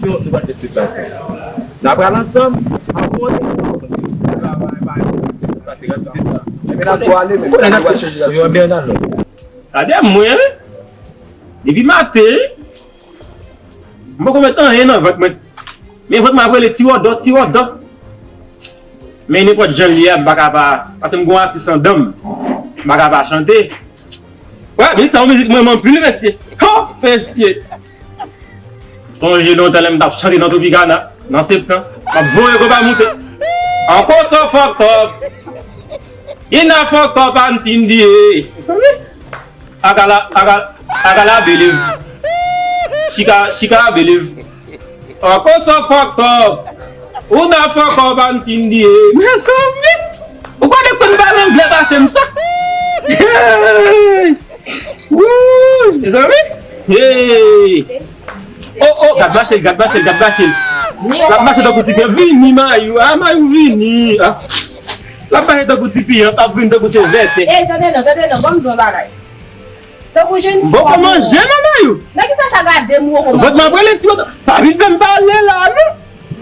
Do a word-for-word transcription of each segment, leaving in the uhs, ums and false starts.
Nou pral fè split pase. N a pral ansanm, apre yon ti travay, pa yon split pase, gade tout sa. Epi n ap gwo ale, men nou pral chanje dati. Gade mwen, wi. Depi maten, m poko met anyen nan vant mwen. Men vant mwen ap rele ti wòdò, ti wòdò. Men nenpòt jan l ye a, m pa ka pa, paske m gon atis anndan m. M pa ka pa chante. Wè, minit sa, yon mizik mwen, m anpil, mesye. Ho, mesye. Sonje lontan lè m t ap chante nan Tropicana, nan Septan. M ap voye konpa moute. Uncle so fucked up. Ina fucked up and Cindy. Agala, agala, agala believe. Chika, chika believe. Uncle so fucked up. Una fucked up and Cindy. Mezanmi. Ou pa konn pale anglè pase m sa. Hey! Wouy! Mezanmi! Hey! Oh, oh, gad mache l, gad mache l, gad mache l. L ap mache tankou ti piyan. Vini, Mayou. Ah, Mayou, vini. Ah. L ap mache tankou ti piyan, ap vin tankou se vètè. Ey, tande non, tande non, ban m di w yon bagay. Tankou jèn fòm ou. Bon, kòman jèn nan Mayou? Nan kisa sa gade m ou kòman? Vant mwen ap rele ti wòdò. Pa vin fè m pale la, non.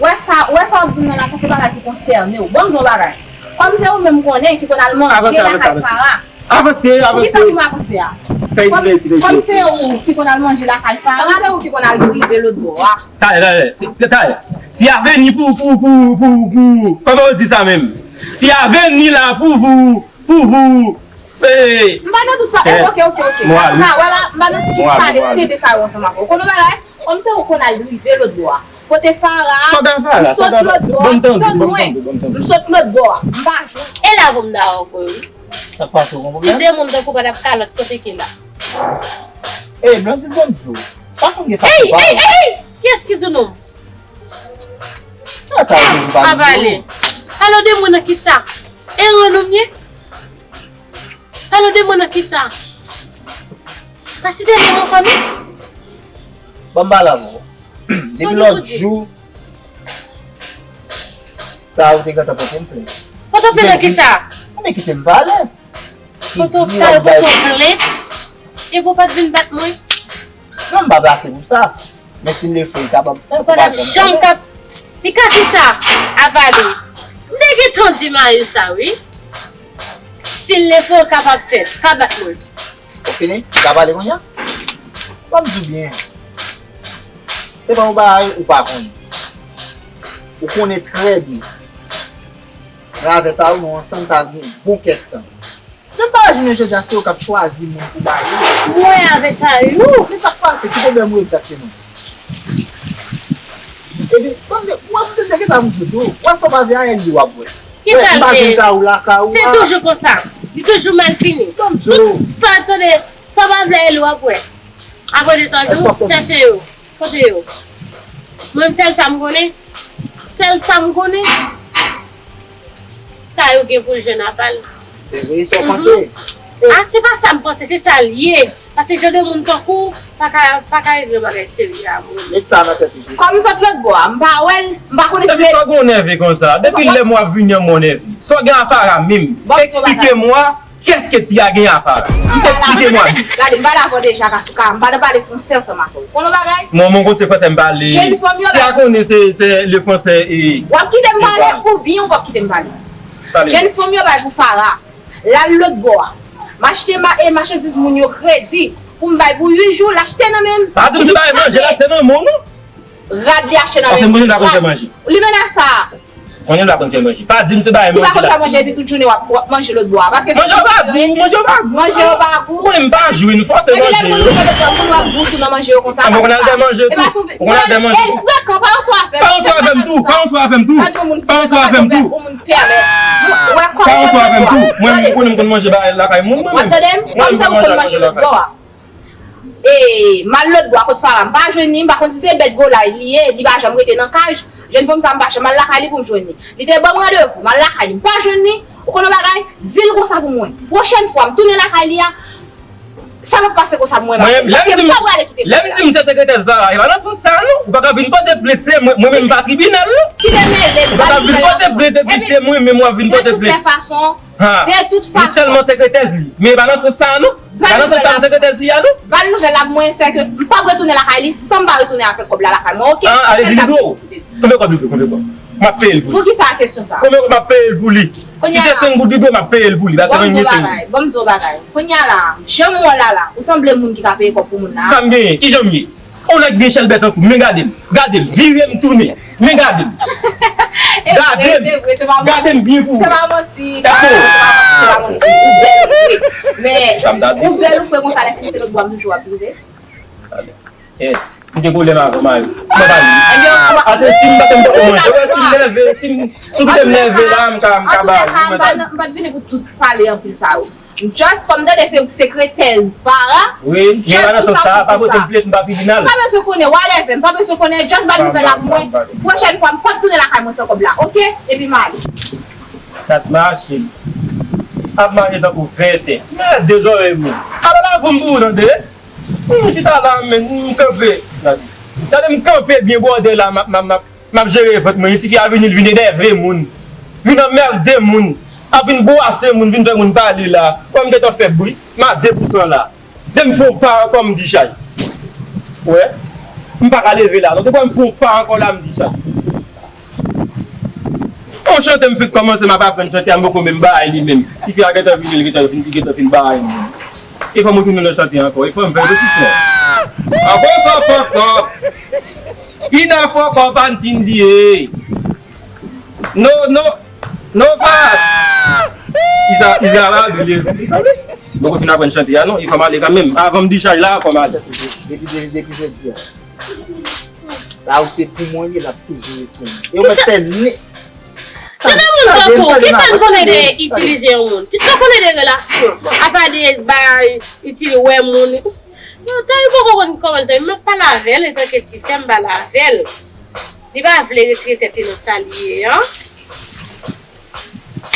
Wè sa, wè sa w ap di m nan la, sa se bagay ki konsène w. Ban m di w yon bagay. Kòm se ou menm m konnen ki konn al manje lakay Fara. Avanse, avanse. Poukisa pou m avanse a? Fè eksprè, fè eksprè. Kòm se ou ki konn al manje lakay Fara, se ou ki konn al rive lòt bò a. Talè, talè, ti, talè. Ti aveni pou, pou, pou, pou, pou. Kòman yo di sa menm? Ti aveni la pou vou, pou vou. Hey. M pa nan tout pa. Eh, ok, ok, ok. Mwen ale. Sa w ka wè la, m pa nan tout pale tete sa yo ansanm avè w. Ou konn yon bagay? Kòm se ou konn al rive lòt bò a. Kote Fara, m sot lòt bò a, tann mwen. M sot lòt bò a, m pa jwenn. E la pou m da ankò, wi. Sa k pase, ou gen pwoblèm? Ti demoun tankou pa t ap kalòt kote ke la. Ey, Blondine, ban m di w. Pa konn gen fason pale. Ey, ey, ey! Kiyès ki di non? Sa ta toujou pale. Avale. Pale de mwen nan kisa? E rann ou m ye? Pale de mwen nan kisa? Pa site non m ankò non. Ban m pale avè w. Depi lòt jou, ta ou te gentan pote m plent. Pote w plent nan kisa? Men kite m pale. Pote w plent? Epi w pa t vin bat mwen? Non, m pa plase pou sa. Men si l le fè, l kapab fè. Ou pa t ap janm kap. Li ka di sa, avale. M te gentan di Mayou sa, wi. Si l le fè, l kapab fè l. Ka bat mwen. Ou fini? Ou ka pale kounye a? Ban m di w byen. Se pa yon bagay ou pa konnen. Ou konnen trè byen. Mwen avè Tayou, nou ansanm, sa gen bon kèk tan. Menm pa jounen jodi a, se ou k ap chwazi moun pou Tayou. Mwen avè Tayou? Men sa k pase? Ki pwoblèm ou egzakteman? Epi, ban m di, ou wè, m te di, kisa m di tou? Ou wè sa w pa vle a, e li w ap wè. Kisa l ye? Se toujou konsa. Li toujou mal fini. Tout sa, tande, sa w pa vle a, e li w ap wè. Apre de twa jou, chèche yo. Kote yo? Mwen, sèl sa m konnen. Sèl sa m konnen. Tayou gen pou l jwenn apa l. Se vre, sa w panse? Ah, se pa sa m panse, se sa l ye. Paske jan de moun tankou w, pa ka, pa ka regle bagay serye a moun. Met sa nan tèt ou, Jezi. Kòm m sot lòt bò a, m pa wè l, m pa konnen se. Depi sa w gen w nève konsa? Depi lè m w ap vini an, m w nève. Sa w gen a Fara menm? Eksplike mwa, kiyès ke ti a gen a Fara? M te eksplike mwa. Gade, m pale avè w deja, Kasuka, m pa nan pale fransè ansanm avè w. Konn yon bagay? Mwen, mwen konn se fransè m pale. Jèn fanm yo. Ti a konnen se, se le fransè e. W ap kite m pale oubyen w p ap kite m pale? Jèn fanm yo bay pou Fara. L al lòt bò a. M achte ma-, e machandiz moun yo kredi pou m bay pou uit jou, l achte nan men m. Pa di m se bay manje, l achte nan men w, non. Rad li achte nan men m. Paske m konnen l pa konn fè manje. Li menm sa. Konnen l pa konn fè manje. Pa di m se bay manje. Li pa konn fè manje epi tout jounen w ap, w ap manje lòt bò a. Paske manje yo pa gou, manje yo pa gou. Manje yo pa gou. Ou konnen m pa jwi, n fòse manje yo. Epi lè moun rive lòt bò, moun w ap bouch ou nan manje yo konsa. Ou konn al dè manje tou. Ou konn al dè manje. E frekan, pa yon swa avè m. Pa yon swa avè m tou, pa yon swa avè m tou. Pa yon swa avè m tou. Ou moun pèmèt. Ou wè kòman. Pa yon swa avè m tou. Mwen, mwen konnen m konn manje bagay lakay moun, mwen menm. W ap tande m? Kòm sa ou konn manje lòt bò a. E, m al lòt bò a kot Fara, m pa jwenn li, m pa konn si se bèt volay li ye, li pa janm rete nan kaj. Jèn fanm sa, m pa janm al lakay li pou m jwenn li. Li te ban m randevou, m al lakay li, m pa jwenn li. Ou konn yon bagay? Di l konsa pou mwen. Pwochèn fwa, m tounen lakay li a, sa p ap pase konsa pou mwen, paske m pa prale kite peyi a. Lè m di m se sekretè Zara, e pa nan sans sa a non. Ou pa ka vin pote plent, se mwen, mwen menm m pa tribinal non. Kite mele m. Ou pa ka vin pote plent epi se mwen menm w ap vin pote plent. De tout fason, de tout fason. M sèlman sekretè li. Men e pa nan sans sa a non. Gade sa, sa sekretè li a, non? Val nouvèl la pou mwen, se ke m p ap retounen lakay li san m pa retounen avèk kòb la lakay mwen, oke? Ah, ale di li dwe w. Konbyen kòb li dwe? Konbyen kòb? M ap peye l pou li. Poukisa kesyon sa? Konbyen kòb m ap peye l pou li? Si se senk goud li dwe, m ap peye l pou li. Ba se yon bagay. Bon, m di w bagay. Kounye a la, jan m wè w la la, ou sanble moun ki ka peye kòb pou moun la. Sa m genyen? Ki jan m ye? On nèg gen chèlbè tankou m, men gade m. Gade m, vire m tounen. Men gade m. Gade m. Gade m byen pou ou. Se pa manti. Se pa manti. Ou bèl vre. Men ou bèl ou fre konsa lè fini se lòt bò a m toujou ap rive. Eh, m gen pwoblèm avè w, Mayo. Mwen pa li. Ase si m pase m poko manje. Wè si m nève, si m, si w kite m nève la, m ka, m ka ba li. M pa t vini pou tout pale anpil sa yo. Just kòm tande se sekretèz Farah. Wi, men pa nan sans sa, pa pote m plent, m pa tribinal. M pa bezwen konnen, whatever, m pa bezwen konnen, just ba l nouvèl la pou mwen. Pwochèn fwa, m p ap tounen lakay mwen san kòb la, oke? Epi m ale. Dat mache. Ap mache tankou vètè. Gade zòrèy mwen. Ala lavou m pou ou tande. M chita la, men m kanpe. Gade. Gade m kanpe byen bòdè la, m ap, m ap, m ap, m ap jere vant mwen. Yon tifi a vini, l vin enève moun. Vin anmède moun. Ap vin bwase moun, vin fè moun pale la. Kòm gentan fè bri, m a de pou san la. Depi m fè yon pa ankò, m dichaj. Wè? M pa ka leve la. Donk, depi m fè yon pa ankò la, m dichaj. On chante m fenk kòmanse, m ap aprann chante a, m poko menm bay li menm. Tifi a gentan vini, li gentan fin, li gentan fin bay li. E fò m retounen nan chante ankò, e fò m fè repetisyon. Ankò sa pankò. Ina fò kò pa n fin diye. No, no, no fat. Iza, Iza la, li leve. Li sanble. M poko fin aprann chante a non, e fò m ale kanmenm. Avan m dichaj la, fò m ale. Depi, depi, depi jodi a. La ou se pou mwen, li, l ap toujou ret pou mwen. E ou mèt fè ni. Se nan moun tankou w, kisa n konnen de itilize yon moun? Kisa w konnen de relasyon? Apa de bay, itili wè moun. Yo, Tayou poko konn kòman l, Tayou, m ap pale avè l, etanke ti sè m pale avè l. Li pa vle retire tèt li nan sa li ye an.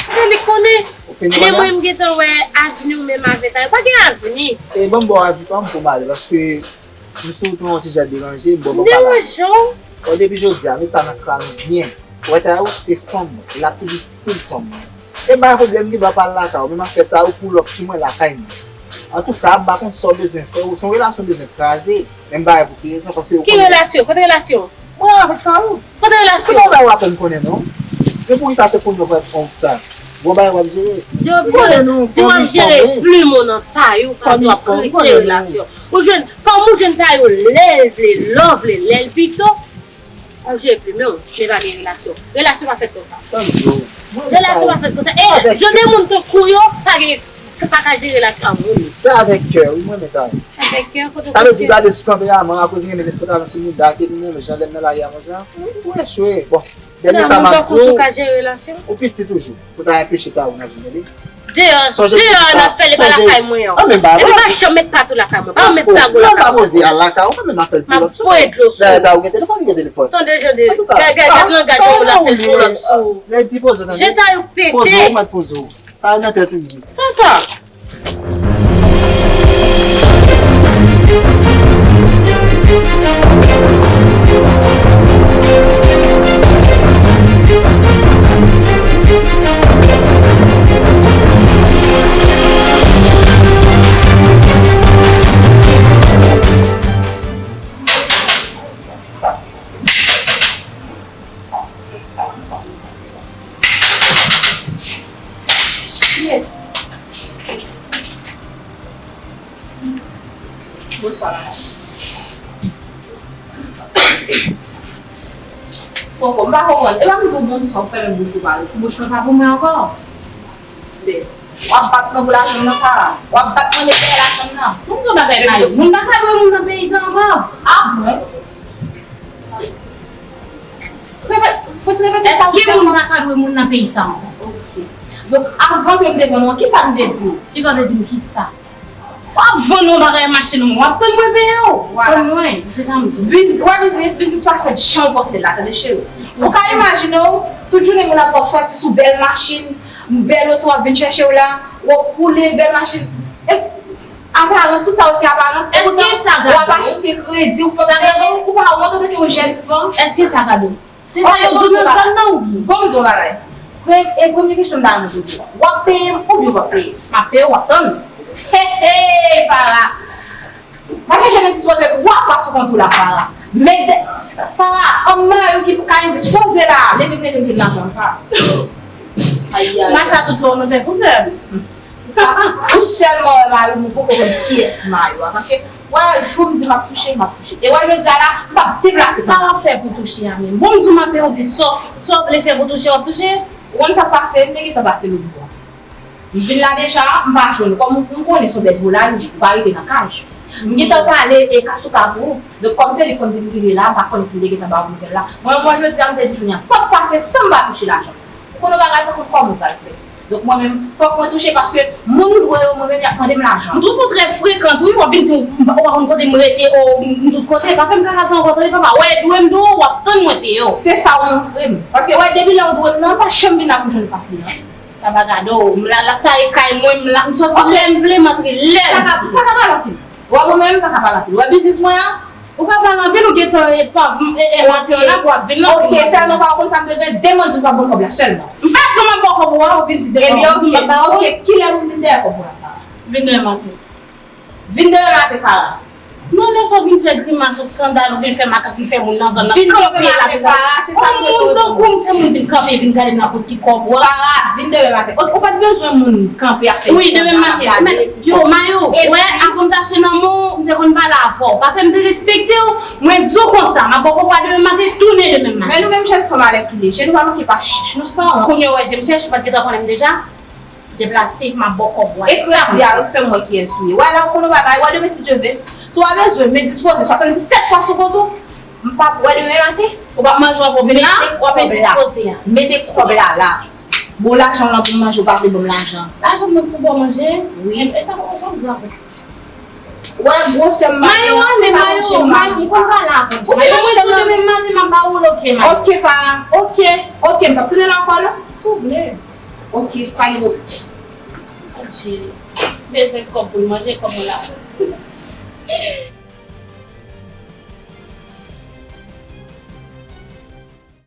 Se li k konnen. Men mwen, m gentan wè avni w menm avè Tayou. Pa gen avni. E ban m ba w avi pa m pou m ale, paske m sou wout mwen yon ti jan deranje, m ba w pa pale. Deranje w? Bon, depi jodi a, met sa nan kran nou byen. Ou wè Tayou, se fanm mwen. L ap toujou still fanm mwen. E m pa gen pwoblèm, m gen dwa pa al lakay ou, men m ap fè Tayou pull up sou mwen lakay mwen. Antouka, m pa konn sa w bezwen fè, ou se yon relasyon w bezwen kraze, men m pa gen pou ki rezon, paske ou konnen. Ki relasyon? Kote relasyon? Mwen avèk Tayou. Kote relasyon? Se pa w aprann konnen non. Men poukisa se kounye a w ap fè konsa? Bon bagay w ap jere. Di w ap jere, di w ap jere plim ou nan Tayou, pa di w ap kreye relasyon. Ou jwenn, fanm ou jwenn Tayou lè l vle, lè w vle, lè l pito. Ou jere plim ou, men pa gen relasyon. Relasyon pa fèt konsa. Relasyon pa fèt konsa. E jan de moun tankou yo, pa gen, pa ka jere relasyon moun. Se avèk kè, wi, mwen menm Tayou. Avèk kè, kote w konn jere? Sa vle di gade sou tanperaman, akoz m renmen met pantalon sou mouda, epi mwen menm jan lè m nan lari a mwen jan, ou echwe. Bon. Dènye sa m ap di w, ou piti toujou. Pou ta enpeche Tayou nan vin, tande. Deyò, deyò a n ap fè l, e pa lakay mwen an. Epi pa janm met pat ou lakay mwen. Pa met zago lakay mwen. Mwen pa poze al lakay ou, mwen menm ap fè l pull up sou mwen. M ap voye dlo sou ou. Dayè Tayou gen telefòn, li gen telefòn. Tande jan de, gad, gad, gad langaj yon moun ap fè pull up sou ou. Lè di poze w, tande. Je Tayou pete. Poze w, ou mèt poze w. Sa nan tèt ou ye. Sa sa? Shit. Bonswa, madam. Poko, m pa konprann. E pa m di w bonswa, ou fèmen bouch ou, pale. Bouch mwen pa pou mwen ankò. W ap bat mwen pou lajan m nan, Farah. W ap bat mwen met dèyè lajan m nan. Moun sa bagay pa yo. Moun pa ka dwe moun nan peyi sa ankò. Ah bon? Repete, fò ti repete sa ou di ankò. Èske moun pa ka dwe moun nan peyi sa ankò? Ok. Donk, avan ke m te vann ou an, kisa m te di w? Kisa w te di m, kisa? W ap vann yon bagay machin mwen, w ap tann mwen peye w. Vwala. Tann mwen, se sa m di. Biz-, wè biznis, biznis pa fèt jan w panse l la, tande cheri. Ou ka imajine w, tout jounen moun ap wè w sòti sou bèl machin, bèl oto ap vin chèche w la, w ap woule bèl machin. E aparans, tout sa yo se aparans. Epoutan, w ap achte kredi, ou pa, ou pa wont antanke yon jèn fanm. Èske sa gade w? Se sa yo di w nan zòn nan oubyen? Bon, m di w yon bagay. Pre-, e premye kesyon m ta renmen poze w. W ap peye m oubyen w p ap peye m? M ap peye w, w ap tann. Hey, hey, Farah! Pa chèche m endispoze twa fwa sou kont ou la, Farah. Men de, Farah, an mayou ki ka endispoze la. Leve m, leve m jwenn lajan, Farah. Ayi, ayi. Macha tout lè w nan tèt ou sèl. Ou sèlman wè mayou m, ou poko konn kiyès ki mayou a. Paske, wè, jou m di m ap touche, m ap touche. E wè, jodi a la, m p ap deplase. Sa w ap fè pou touche a menm? Bon, m di w m ap peye w di sa w, sa w vle fè pou touche, w ap touche. Ou konn sa k pase, m te gentan pase lòt bò. M vin la deja, m pa jwenn. Kòm m konnen se yon bèt volay, ou pa rete nan kay. M gentan pale e kasouka pou ou. Donk, kòm se li k konn vin rive la, m pa konnen si m te gentan ba ou nouvèl la. Mwen, mwen, jodi a, m te di Junior, p ap pase san m pa touche lajan. Ou konn yon bagay, pa konn kòman ou pral fè. Donk, mwen menm, fòk mwen touche paske moun m dwe yo, mwen menm, y ap mande m lajan. M twouve w trè frekan, wi, w ap vin di m, m pa konn kote m rete, o, m tout kote. Pa fè m kaka sa ankò, tande, papa. Wè, dwe m dwe w, w ap tann mwen peye w. Se sa w montre m. Paske, wè, depi lè w dwe m nan, pa janm vin la pou jwenn fasil, non. Sa pa gade w. M la, la, sa e kay mwen, m la, m sòti lè m vle, m antre lè m vle. Pa ka, pa ka pale anpil. Wè mwen menm, pa ka pale anpil. Wè biznis mwen an? Ou ka pale anpil, ou gentan e pa, e, e maten an la pou w ap vin nan. Ok, sèlman fò w konn sa m bezwen, demen di m pa ban m kòb la sèlman. M pa di w m ap ba w kòb ou a, ou vin di demen. Ebyen, ok, ok, kilè pou m vin dèyè kòb ou a? Vin dèyè maten. Vin dèyè maten, Farah. Non, lè sa w vin fè grimas, yon eskandal, ou vin fè makak, vin fè moun nan zòn nan kanpe la pou gade. Yon moun tankou m fè moun vin kanpe, vin gade m nan poti kòb ou a. Farah, vin demen maten. Ok, ou pa t bezwen moun kanpe ap fè eskandal, ap gade. Yo, Mayou, wè, avan m t achte nan men w, m te konn pale avè w. Pa fè m derespekte w, mwen di w konsa, m ap ba w kòb ou a demen maten, tounen demen maten. Men nou menm jèn fanm alèkile, je nou pa manke pa chich, nou sanwont. Kounye a w wè je m chèch, ou pa t gentan konnen m deja? Deplase, m ap ba w kòb ou a. E kredi a, yo k fè m wè kiyès ou ye. Wè, la, ou konn yon bagay, wè, demen, si Dye vle, si w pa bezwen, men dispoze swasanndisèt fwa sou kont ou, m p ap wè demen maten. Ou p ap manje ankò, vin la, w ap dispoze a. Mete kòb la la. Bon, lajan w lan pou m manje, ou pa vle ban m lajan. Lajan m nan pou ba w manje? Wi. E sa pa, pa grav. Wè, gwosè m pa gen an, se pa manje m pa manje pa. Ou fin achte l nan? Demen maten, m ap ba ou l, ok, Mayou. Ok, Farah, ok, ok, m p ap tounen la ankò, non. Si w vle. Ok, pa gen pwoblèm. Adje, bezwen kòb pou l manje, kòb mwen la.